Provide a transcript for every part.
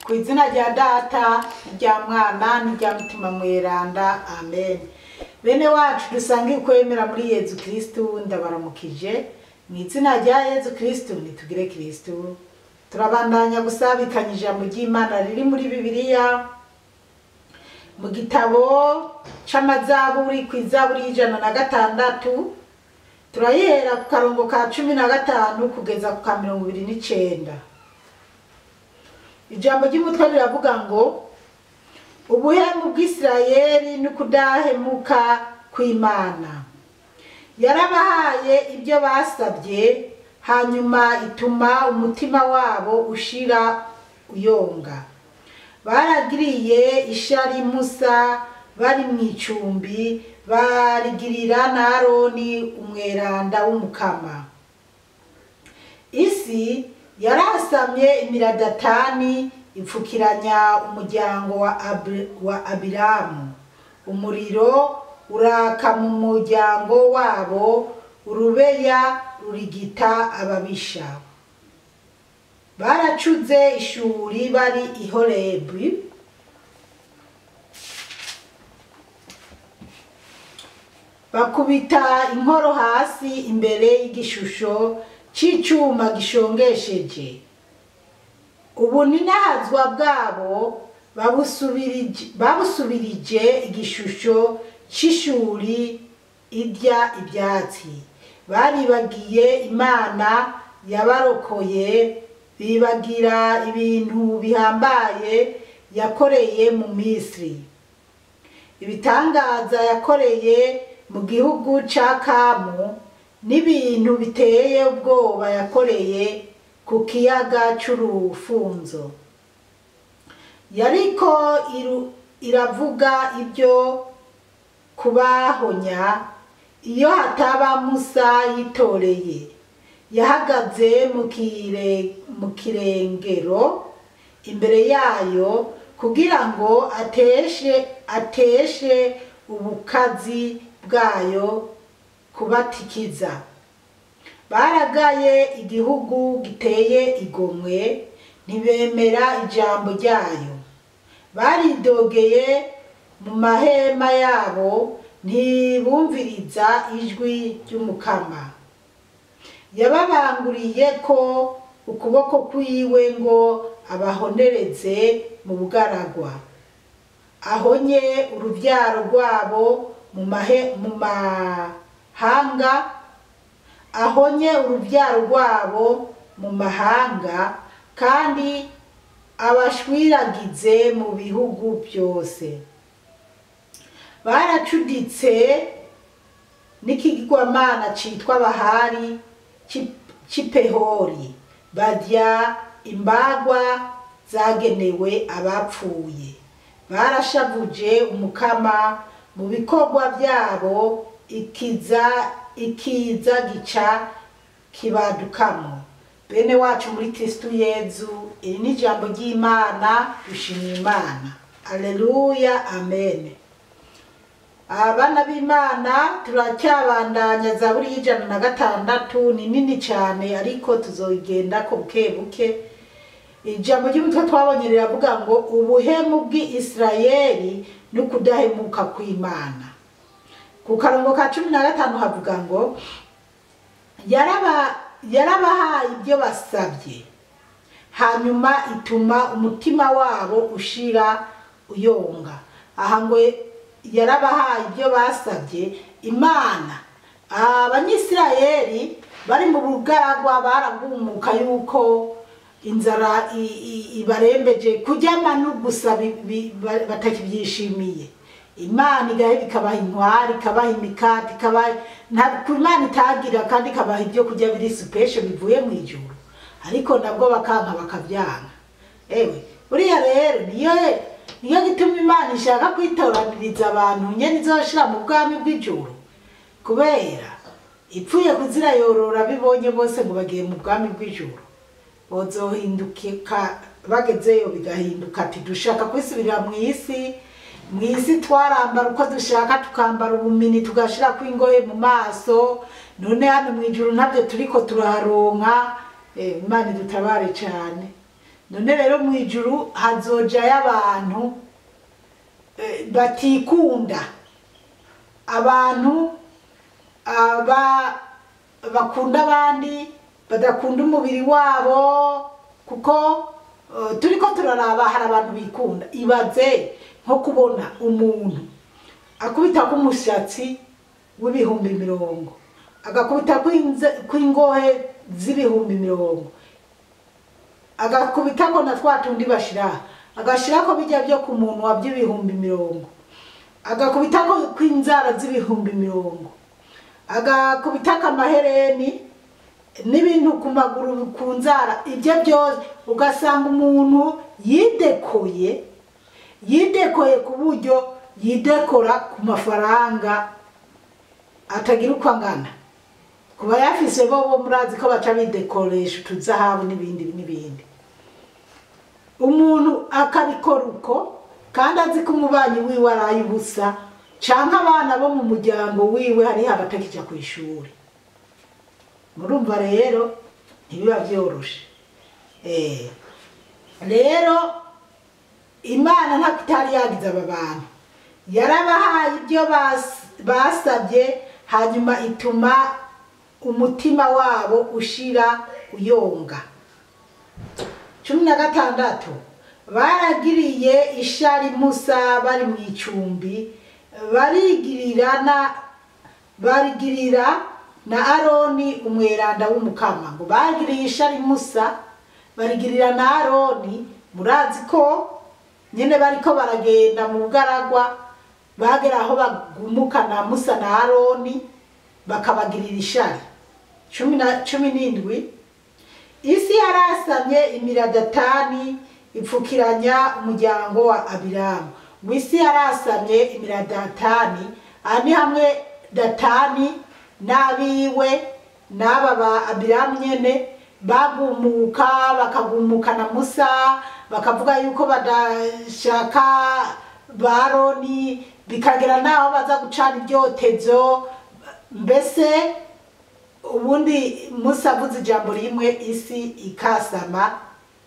Ku izina rya Data, rya Mwana n'irya Mutima Mweranda, amen. Bene wacu dusangiye ukwemera muri Yezu Kristu, ndabaramukije mu izina rya Yezu Kristu. Nitugire Kristu. Turabandanya gusabikanya ijambo ry'Imana riri muri Bibiliya mu gitabo c'amazaburi, ku izaburi y'106. Turayihera ku karongo ka 15 kugeza ku ka 29. Ijambo ry'umutwe riravuga ngo ubuhemu bw'Isirayeli n'ukudahemuka kw'Imana. Yarabahaye ibyo basabye, hanyuma ituma umutima wabo ushira uyonga. Baragiriye ishari Musa bari mu icumbi, barigirira na Aroni umweranda w'Umukama. Isi yarasamye imiradatani, ipfukiranya umuryango wa Abiramu. Umuriro uraka mu muryango wabo, urubeya rurigita ababisha. Baracuze ishuri bari i Horebu, bakubita inkoro hasi imbere y'igishusho c'icuma gishongesheje. Ubuninahazwa bwabo babusubirije igishusho c'ishuri irya ibyatsi. Baribagiye Imana yabarokoye, bibagira ibintu bihambaye yakoreye mu Misiri, ibitangaza yakoreye mu gihugu ca Kamu, n'ibintu biteye ubwoba yakoreye ku kiyaga c'urufunzo. Yariko iravuga ibyo kubahonya, iyo hataba Musa yitoreye, yahagaze mu kirengero imbere yayo, kugira ngo ateshe ubukazi bwayo kubatikiza. Baragaye igihugu giteye igomwe, ntibemera ijambo ryayo. Baridogeye mu mahema yabo, ntibumviriza ijwi ry'Umukama. Yababanguriye ko ukuboko kwiwe ngo abahonereze mu bugaragwa, ahonye uruvyaro rwabo mu mahanga, ahonye uruvyaro rwabo mu mahanga, kandi abashwiragize mu bihugu byose. Baracuditse n'ikigirwamana citwa Bahari c'Ipehori, barya imbagwa zagenewe abapfuye. Barashavuje Umukama mu bikorwa byabo, ikiza gica kibadukamo. Bene wacu muri Kristu Yezu, iri ni ijambo ry'Imana. Dushimye Imana. Aleluya, amen. Abana b'Imana, turacyabandanya zaburi y'106. Ni nini cyane, ariko tuzogenda ko buke buke. Ijambo ry'umutwe twabonye riravuga ngo ubuhemu bw'Isirayeli n'ukudahemuka kw'Imana. Ku karongo ka 15 havuga ngo yarabahaye ibyo basabye, hanyuma ituma umutima wabo ushira uyonga. Aha ngo yarabahaye ibyo basabye Imana. Abanyisirayeli bari mu bugaragwa baragumuka yuko inzara ibarembeje, kuryama no gusa batakibyishimiye. Imana igaheba ikabaha inkwari, ikabaha imikati, ikabaha ntabwo Imana itagira, kandi ikabaha ibyo kurya biri supeshe bivuye mu ijuru, ariko nabwo bakanka bakabyanga. Ewe buriya rero niyo gituma Imana ishaka kwitoraniriza abantu nyene izoshira mu bwami bw'ijuru, kubera ipfuye kuzira yorora bibonye bose ngo bagiye mu bwami bw'ijuru, bozohinduka bagezeyo bigahinduka ati dushaka kwisubirira mu isi. Mu isi twarambara uko dushaka, tukambara ubumini, tugashira kwingohe mu maso, none hano mu ijuru ntabyo turiko turaharonka. Imana idutabare cyane. None rero mu ijuru hazojayo abantu batikunda, abantu bakunda abandi, badakunda umubiri wabo, kuko turiko turaraba hari abantu bikunda. Ibaze nko kubona umuntu akubita k'umushatsi w'20,000, agakubita kw'ingohe z'20,000, agakubitako na twa tundi bashira, agashirako bijya byo ku muntu wa 20,000, agakubitako kw'inzara z'20,000, agakubitako amahereni n'ibintu ku maguru ku nzara, ibyo byose ugasanga umuntu yidekoye ku buryo yidekora ku mafaranga atagira uko angana. Kuba yafise bo murazi ko baca bidekoresha utuzahabu n'ibindi n'ibindi. Umuntu akabikora uko kandi azi ko umubanyi wiwe araye ubusa, canke abana bo mu muryango wiwe hariho abatakija kw'ishuri. Murumva rero ntibiba vyoroshe. Rero Imana ntako itari yagize aba bantu, yarabahaye ibyo basabye, hanyuma ituma umutima wabo ushira uyonga. 16 baragiriye ishari Musa bari mu icumbi, barigirira na Aroni umweranda w'umukama. Ngo bagiriye ishari Musa barigirira na Aroni. Murazi ko nyene bariko baragenda mu bugaragwa, bagera aho bagumuka na Musa na Aroni bakabagirira ishari. 17 isi yarasamye imiradatani ipfukiranya umuryango wa Abiramu. Ngo isi yarasamye imiradatani, aha ni hamwe Datani n'abiwe n'aba ba Abiramu nyene bagumuka, bakagumuka na Musa, bakavuga yuko badashaka Baroni, bikagera naho baza gucana ibyotezo. Mbese ubundi Musa avuze ijambo rimwe isi ikasama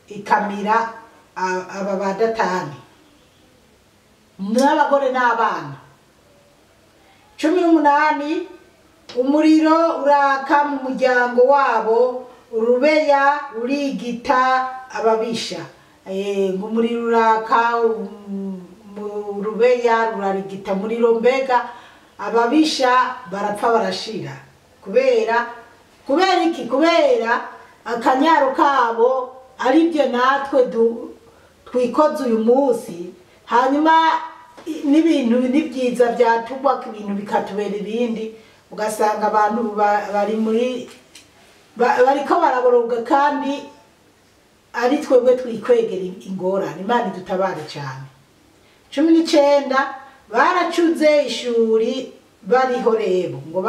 ikamira aba ba Datani n'abagore n'abana. 18 umuriro uraka mu muryango wabo, urubeya rurigita ababisha. Ngo umuriro uraka mu rubeya rurarigita muriro, mbega ababisha barapfa barashira. Kubera iki? Kubera akanyaro kabo aribyo natwe twikoze uyu munsi. Hanyuma n'ibintu n'ibyiza byatugwa ibintu bikatubera ibindi, ugasanga abantu bari muri bariko baraboroga kandi ari twebwe twikwegera ingorane. Imana idutabare cyane. 19 baracuze ishuri bari Horebu. Ngo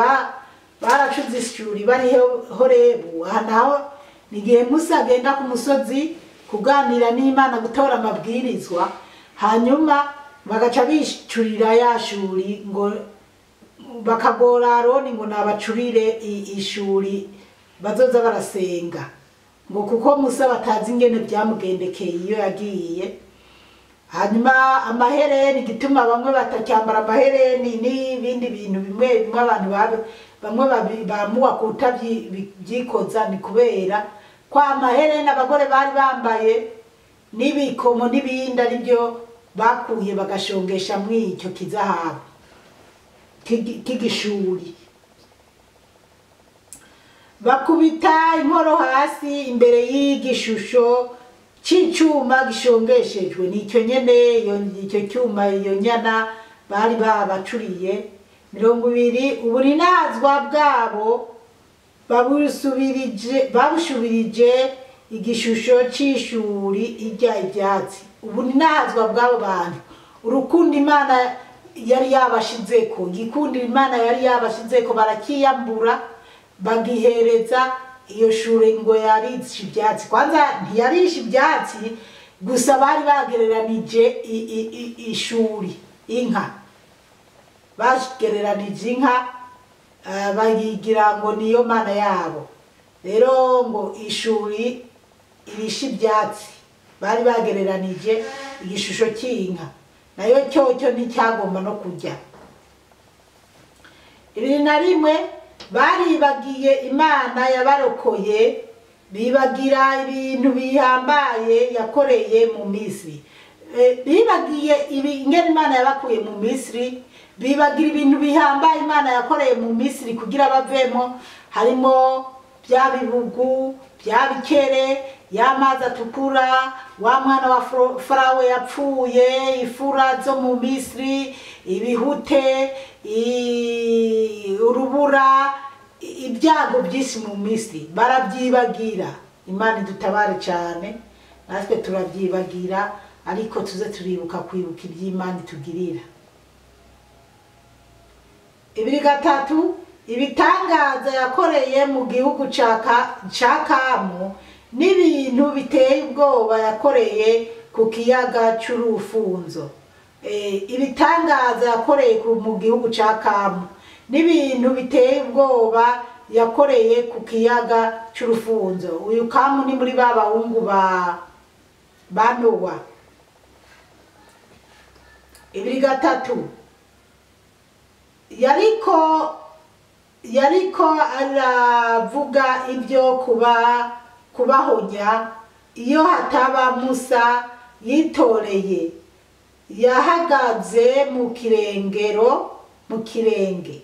baracuze ishuri bari Horebu. Aha naho ni igihe Musa agenda ku musozi kuganira n'Imana gutora amabwirizwa, hanyuma bagaca bicurira ya shuri, ngo bakagora Aroni ngo nabacurire ishuri bazoza barasenga, ngo kuko Musa batazi ingene byamugendekeye iyo yagiye. Hanyuma amahereni, gituma bamwe batacyambara amahereni n'ibindi bintu bimwe bimwe abantu bamwe bamuwa kutabyikoza, ni kubera kwa amahereni abagore bari bambaye n'ibikomo n'ibindi aribyo bakuye bagashongesha mw'icyo kizahabu k'igishuri. Bakubita inkoro hasi imbere y'igishusho c'icuma gishongeshejwe, nicyo nyene icyo cyuma iyo nyana bari babacuriye. 20 uburinazwa bwabo babushubirije igishusho c'ishuri irya ibyatsi. Uburinazwa bw'abo bantu, urukundo Imana yari yabashizeko, igikundiro Imana yari yabashizeko, barakiyambura bagihereza iyo shure ngo yarisha ibyatsi. Kwanza ntiyarisha ibyatsi gusa, bari bagereranije ishuri inka, bagereranije inka bayigira ngo niyo mana yabo. Rero ngo ishuri irisha ibyatsi. Bari bagereranije igishusho cy'inka, nayo cyocyo nticyagomba no kurya. 21 baribagiye Imana yabarokoye, bibagira ibintu bihambaye yakoreye mu Misiri. Bibagiye ingene Imana yabakuye mu Misiri, bibagira ibintu bihambaye Imana yakoreye mu Misiri kugira bavemo, harimo bya bibugu, bya bikere, y'amazi atukura, wa mwana wa Farawo yapfuye, ifura zo mu Misiri, ibihute, urubura, ibyago byinshi mu Misiri barabyibagira. Imana idutabare cyane, natwe turabyibagira, ariko tuze turibuka kwibuka iby'Imana itugirira. 23 ibitangaza yakoreye mu gihugu ca Kamu n'ibintu biteye ubwoba yakoreye ku kiyaga c'urufunzo. Ibitangaza yakoreye mu gihugu ca Kamu n'ibintu biteye ubwoba yakoreye ku kiyaga c'urufunzo. Uyu Kamu ni muri ba bahungu ba Nowa. 23 yariko aravuga ibyo kubahonya iyo hataba Musa yitoreye, yahagaze mu kirengero, mu kirenge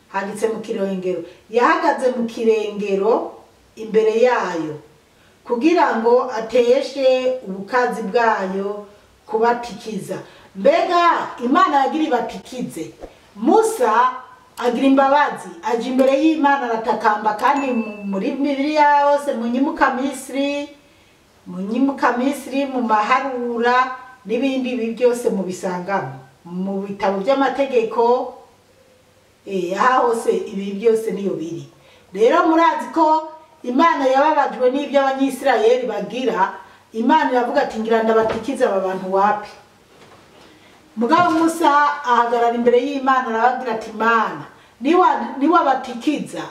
handitse mu kirengero, yahagaze mu kirengero imbere yayo kugira ngo ateshe ubukazi bwayo kubatikiza. Mbega Imana yagira ibatikize, Musa agira imbabazi, aje imbere y'Imana aratakamba, kandi muri Bibiliya yose mu nyimuka Misiri, mu maharura n'ibindi ibi byose mubisangamo mu bitabo by'amategeko, aha hose ibi byose niyo biri. Rero murazi ko Imana yababajwe n'ibyo Abanyisirayeli bagira. Imana iravuga ati ngira ndabatikiza aba bantu wapi. Mugabo Musa ahagarara imbere y'Imana arababwira ati Imana niwabatikiza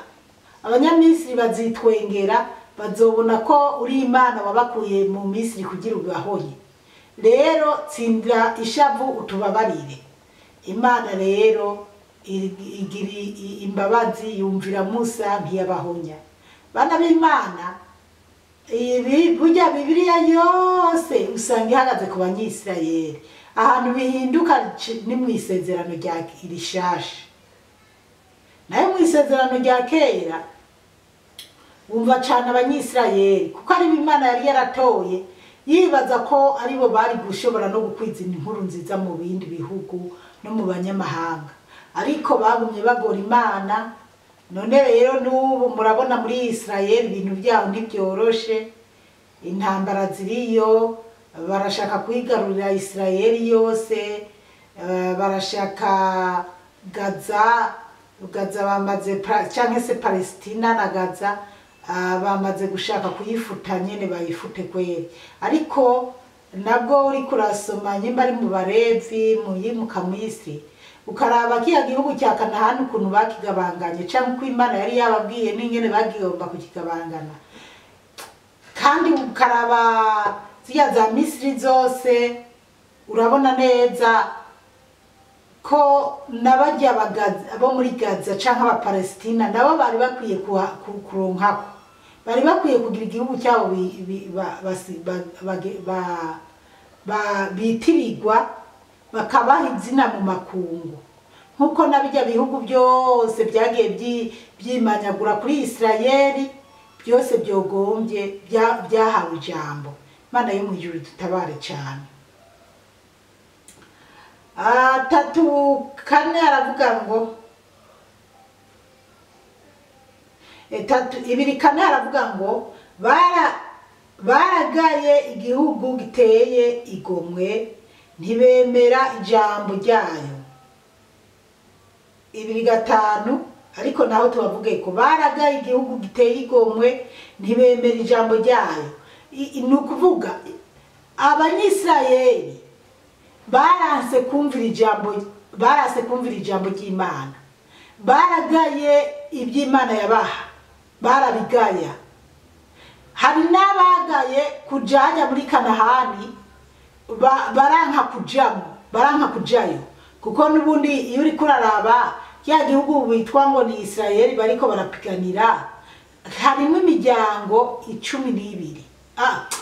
Abanyamisiri bazitwengera, bazobona ko uri Imana wabakuye mu Misiri kugira ubahonye. Rero tsindira ishavu utubabarire. Imana rero igira imbabazi, yumvira Musa ntiyabahonya. Bana b'Imana, ibi burya Bibiliya yose usanga ihagaze ku Banyisirayeli. Ahantu bihinduka ni mu isezerano rya rishasha. Nayo mu isezerano rya kera wumva cyane Abanyisirayeli, kuko ari Imana yari yaratoye, yibaza ko aribo bari gushobora no gukwiza inkuru nziza mu bindi bihugu no mu banyamahanga, ariko bagumye bagora Imana. None rero n'ubu murabona muri Israel ibintu byaho ntibyoroshe, intambara ziriyo, barashaka kwigarurira Israel yose, barashaka Gaza, Gaza bamaze canke se Palestina na Gaza bamaze gushaka kuyifuta nyene bayifute kweri. Ariko nabwo uri kurasoma nyimba ari mu Barevi, mu yimuka Misiri, ukaraba kiya gihugu cya Kanahani ukuntu bakigabanganye, canke uko Imana yari yababwiye n'ingene bagigomba kukigabangana, kandi ukaraba ziriya za Misiri zose, urabona neza ko n'abajya bo muri Gaza canke Abapalestina nabo bari bakwiye kuronkako, bari bakwiye kugira igihugu cyabo bitirirwa, bakabaha izina mu makungu, nkuko nabijya bihugu byose byagiye byimanyagura kuri Israeli byose byogombye byahawe ijambo. Imana yo mu ijuru dutabare cyane. 3:4 aravuga ngo 2:4 aravuga ngo baragaye igihugu giteye igomwe, ntibemera ijambo ryayo. 2:5 ariko naho tubavuge ko baragaye igihugu giteye igomwe, ntibemera ijambo ryayo. Ni ukuvuga Abanyisirayeli baranse kumvira ijambo, baranse kumvira ijambo ry'Imana, baragaye iby'Imana yabaha, barabigaya. Hari n'abagaye kujanya muri Kanahani baranka kujamo, baranka kujayo, kuko n'ubundi iyo uri kuraraba ya gihugu bitwa ngo ni Israeli bariko barapiganira, harimo imiryango 12,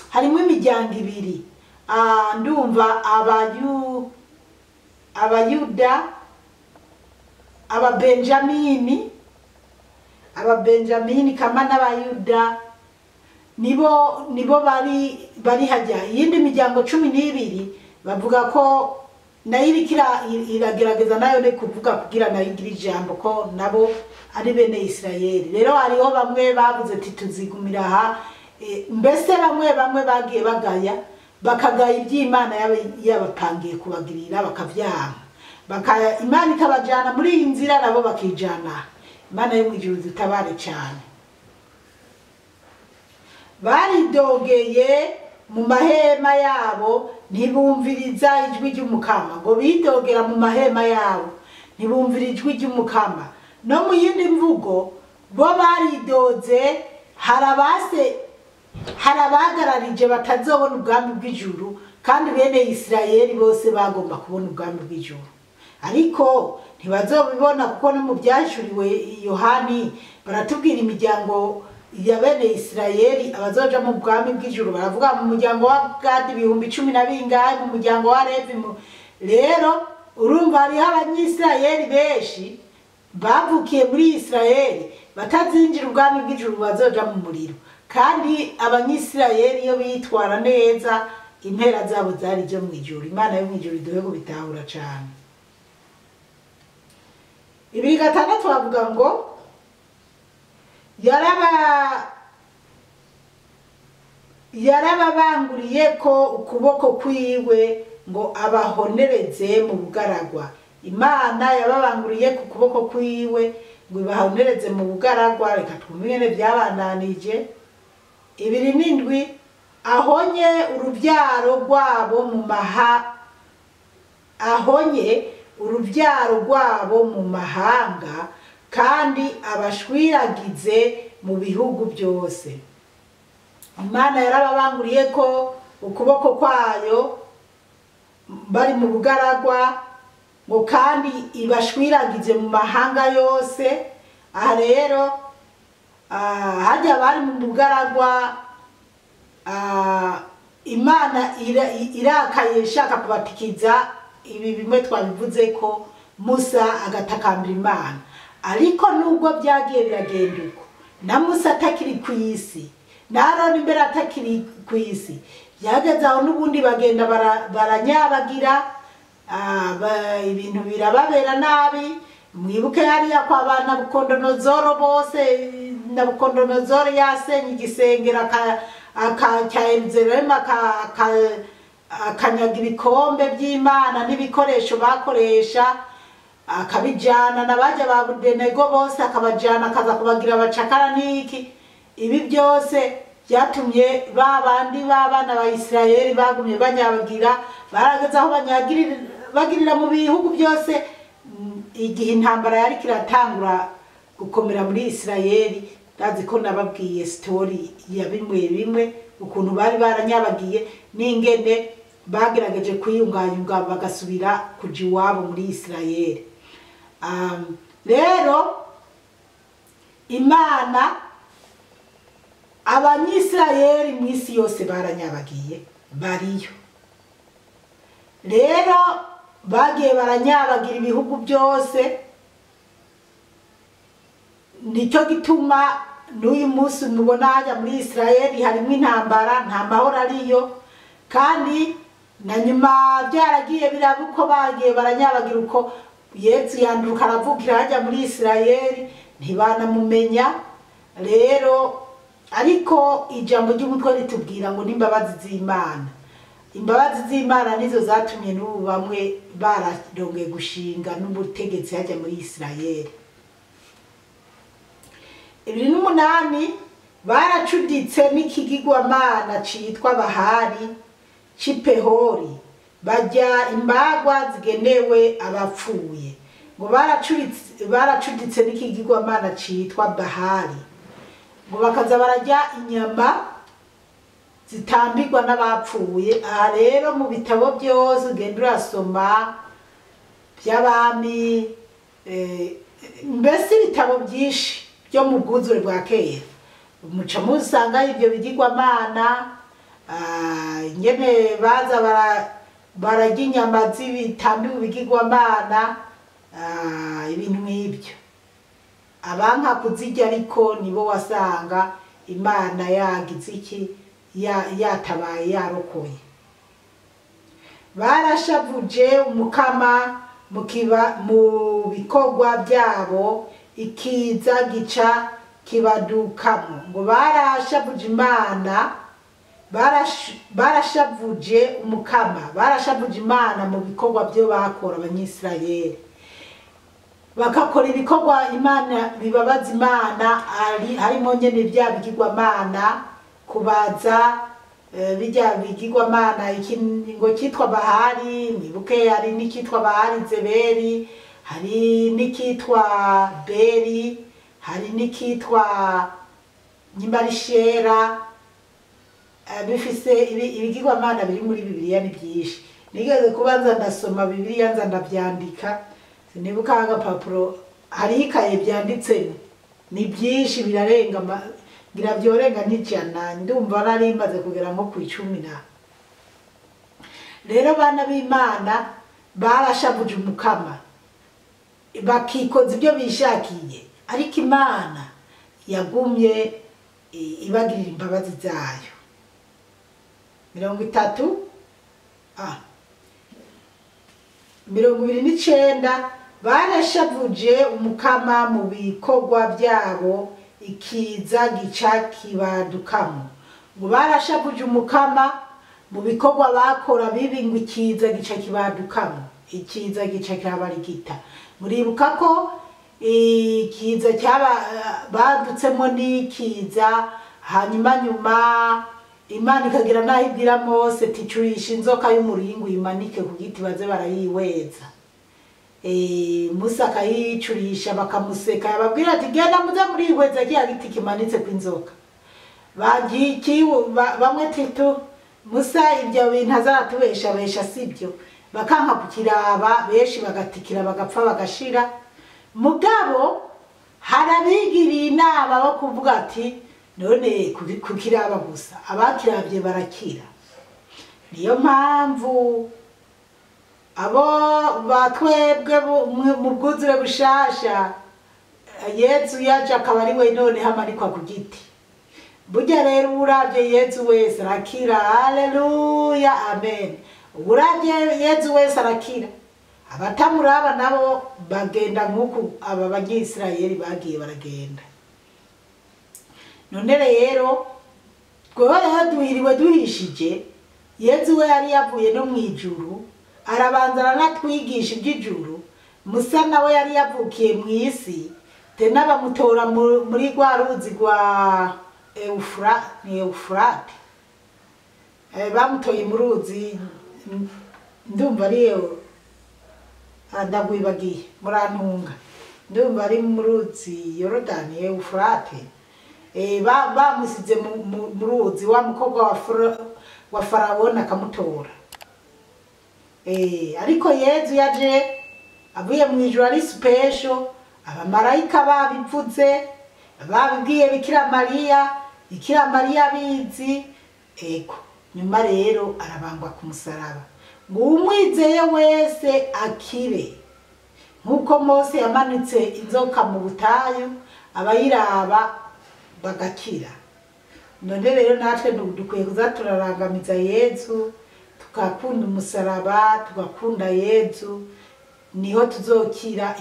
harimo imiryango 2. Ndumva abayuda, ababenjamini kama n'abayuda nibo bari hajya. Iyindi miryango 12 bavuga ko nayo irikira iragerageza nayo ne kuvuga kugira nayo igira ijambo ko nabo ari bene Israeli. Rero hariho bamwe bavuze ati tuzigumira aha, mbese bamwe bagiye bagaya, bakagaya iby'Imana yabapangiye kubagirira, bakavyanga, Imana ikabajana muri iyi nzira nabo bakijana. Imana yo mwijuru dutabare cyane. Baridogeye mu mahema yabo ntibumviriza ijwi ry'umukama, ngo bidogera mu mahema yabo ntibumvira ijwi ry'umukama. No mu yindi mvugo bo baridoze, harabagararije batazobona ubwami bw'ijuru, kandi bene Israeli bose bagomba kubona ubwami bw'ijuru, ariko ntibazobibona kuko no mu byashuriwe Yohani baratubwira imiryango ya bene Israeli abazoja mu bwami bw'ijuru. Baravuga mu muryango wa Gadi 10,000 na bingahe, mu muryango wa Levi. Rero urumva hariho abanyisirayeli benshi bavukiye muri Israeli batazinjira ubwami bw'ijuru, bazoja mu muriro. Kandi abanyisirayeli iyo bitwara neza impera zabo zari zo mu ijuru. Imana yo mu ijuru iduhe kubitahura cyane. 2:6 bavuga ngo yarababanguriye ko ukuboko kwiwe ngo abahonereze mu bugaragwa. Imana yababanguriye ku kuboko kwiwe ngo ibahonereze mu bugaragwa. Reka twumve byabandanije. 2:7 ahonye urubyaro rwabo mu ahonye urubyaro rwabo mu mahanga, kandi abashwiragize mu bihugu byose. Imana yarababanguriye ko ukuboko kwayo bari mu bugaragwa, ngo kandi ibashwiragize mu mahanga yose. Aha rero hajya bari mu bugaragwa, Imana irakaye ishaka kubatikiza. Ibi bimwe twabivuze ko Musa agatakambira Imana, ariko nubwo byagiye biragenda uko, na Musa atakiri ku isi, na Aroni mbere atakiri ku isi, byageze aho n'ubundi bagenda baranyabagira, ibintu birababera nabi. Mwibuke hariya kwa ba Nabukodonozoro bose, Nabukodonozoro yasenye igisengero cya Yerusalemu, akanyaga ibikombe by'Imana n'ibikoresho bakoresha, akabijana n'abajya ba Abedenego bose akabajana, akaza kubagira abacakara n'iki. Ibi byose byatumye babandi b'abana ba Israeli bagumye banyagira, barageze aho bagirira mu bihugu byose. Igihe intambara yari kiratangura gukomera muri Israeli, ndazi ko nababwiye story ya bimwe bimwe ukuntu bari baranyabagiye n'ingene bagerageje kwiyungayunga bagasubira kuja iwabo muri Israeli. Rero Imana abanyisirayeli mu isi yose baranyabagiye bariyo. Rero bagiye baranyabagira ibihugu byose, nicyo gituma n'uyu munsi mubona hajya muri Israeli harimo intambara, nta mahoro ariyo. Kandi na nyuma byaragiye biraba uko bagiye baranyabagira uko Yesu yanduruka aravukira hajya muri Israeli ntibanamumenya. Rero ariko ijambo ry'umutwe ritubwira ngo n'imbabazi z'Imana, imbabazi z'Imana nizo zatumye n'ubu bamwe bararongeye gushinga n'ubutegetsi hajya muri Israeli. 28 baracuditse n'ikigirwamana citwa Bahari c'Ipehori, bajya imbagwa zigenewe abapfuye. Ngo baracuditse n'ikigirwamana citwa Bahari, ngo bakaza barajya inyama zitambirwa n'abapfuye. Aha rero mu bitabo byose ugenda urasoma by'abami, mbese ibitabo byinshi byo mu bwuzure bwa kera, muca musanga ibyo bigirwamana, nyene baza bararya inyama z'ibitambiwe ibigirwamana, ibintu nk'ibyo. Abanka kuzirya ariko nibo wasanga Imana yagize iki, yatabaye, yarokoye. Barashavuje umukama mu bikorwa byabo, ikiza gica kibadukamo. Ngo barashavuje Imana, barashavuje umukama, barashavuje Imana mu bikorwa byo bakora. Abanyisirayeli bakakora ibikorwa Imana bibabaza Imana, harimo nyene bya bigirwamana, kubaza bijya bigirwamana ngo cyitwa Bahari. Mwibuke hari n'ikitwa Bahari Zeberi, hari n'ikitwa Beri, hari n'ikitwa Nyimbarishera. Bifise ibigirwamana biri muri Bibiliya ni byinshi. Nigeze kubanza ndasoma Bibiliya, nza ndabyandika, sinibuka agapapuro, hari ikaye byanditsemo, ni byinshi, birarenga ngira byorenga n'ijana, ndumva nari maze kugera nko ku 10 na. Rero bana b'Imana barashavuje umukama, bakikoza ibyo bishakiye, ariko Imana yagumye ibagirira imbabazi zayo. 30, 29, barashavuje umukama mu bikorwa byabo, ikiza gica kibadukamo. Ngo barashavuje umukama mu bikorwa bakora bibi, ngo ikiza gica kibadukamo, ikiza gica kirabarigita. Muribuka ko ikiza cyaba badutsemo n'ikiza, hanyuma nyuma Imana ikagira naho ibwira Mose ticurisha inzoka y'umuringo uyimanike ku giti baze barayiweza. Musa akayicurisha bakamuseka, yababwira ati genda muze murihweza kiya giti kimanitse ku inzoka. Bamwe titu Musa ibyo bintu azaratubesha besha sibyo, bakanka kukiraba, benshi bagatikira bagapfa bagashira. Mugabo harabigiriye inama bo kuvuga ati none kukiraba gusa, abakiravye barakira. Niyo mpamvu abo batwebwe mu bwuzure bushasha, Yezu yaje akaba ari we none hamanikwa ku giti. Burya rero uravye Yezu wese arakira. Haleluya, amen. Uravye Yezu wese arakira. Abatamuraba nabo bagenda nk'uku aba banyisirayeli bagiye baragenda. None rero twebwe rero duhiriwe duhishije, Yezu we yari yavuye no mw'ijuru, arabanza aranatwigisha iby'ijuru. Musa nawe yari yavukiye mw'isi, tena bamutora muri rwa ruzi rwa Eufurate. Bamutoye mu ruzi, ndumva ari ndagwibagiye, murantunga, ndumva ari mu ruzi Yorodani, Eufurate. Bamusize mu ruzi, wa mukobwa wa Farawoni akamutora. Ariko Yezu yaje avuye mu ijuru ari special, abamarayika babivuze, babibwiye Bikira Mariya, Bikira Mariya abizi. Ego nyuma rero arabangwa ku musaraba, ngo umwizeye wese akire. Nk'uko Mose yamanitse inzoka mu butayu, abayiraba bagakira. None rero natwe dukwiye kuza turarangamiza Yezu, tukakunda umusaraba, tugakunda Yezu, niho tuzokira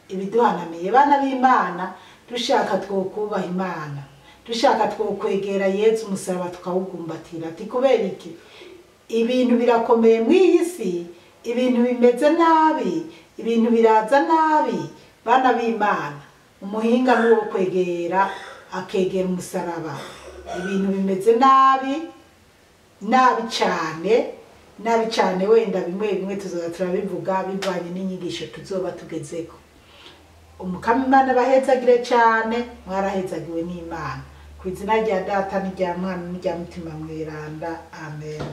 ibiduhanamiye. Bana b'Imana, dushaka twokubaha Imana, dushaka twokwegera Yezu umusaraba tukawugumbatira. Ati kubera iki? Ibintu birakomeye mw'iyi si, ibintu bimeze nabi, ibintu biraza nabi. Bana b'Imana, umuhinga n'uwo kwegera akegera umusaraba. Ibintu bimeze nabi nabi cyane, nabi cyane, wenda bimwe bimwe tuzoba turabivuga bivanye n'inyigisho tuzoba tugezeko. Umukama Imana abahezagire cyane, mwarahezagiwe n'Imana. Ku izina rya Data n'irya Mwana n'irya Mutima Mweranda, amen.